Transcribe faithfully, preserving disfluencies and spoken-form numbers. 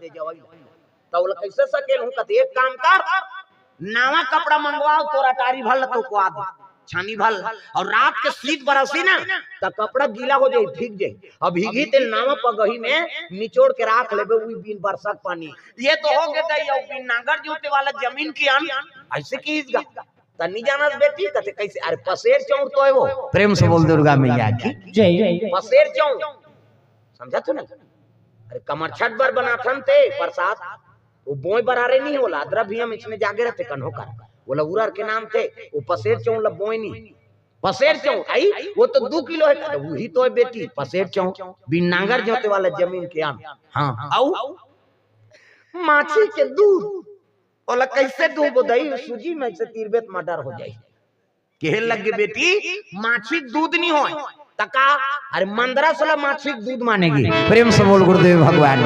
दे जवई ला। त ओला कैसे सकेल हूँ? कथे एक काम कर, नवा कपड़ा मंगवाओ, तोर अटारी भर ल तो कोहा दे, छानी भर ल, अउ रात के शीत बरसी ना, त कपड़ा गीला हो जाई, भीग जाई। अब भीगी ते नवा पगही में निचोड़ के राख लेबे, उही बिन बरसा के पानी। ये तो हो गे दई, अउ बिन नांगर जोते वाला जमीन के अन, ऐसे किहिस गा। त नी जानस बेटी, कथे कैसे? अरे पसेर चौंर तो हे वो। प्रेम से बोल दुर्गा मैया की। जय। पसेर चौंर, समझा तू ना? अरे कमरछठ बर बनाथन ते परसाद, वो बोय बर अरे नी होला, अदरा भी हम इसने जागे रहते कन्हो कर, बोला उरर के नाम ते, वो पसेर चौंर ला बोय नी, पसेर चौंर आई, वो तो दू किलो हे, तो वही तो हे बेटी, पसेर चौंर, बिन नांगर जोते वाला जमीन के अन। हाँ, अउ माछी के दूध, ओला कैसे दूबो दई, सूजी में से तीरबे त मर्डर हो जाई। कहे लगे बेटी, माछी के दूध नी होय, त का? अरे मंदरस ला माछी के दूध मानेगी। प्रेम से बोल गुरुदेव भगवान।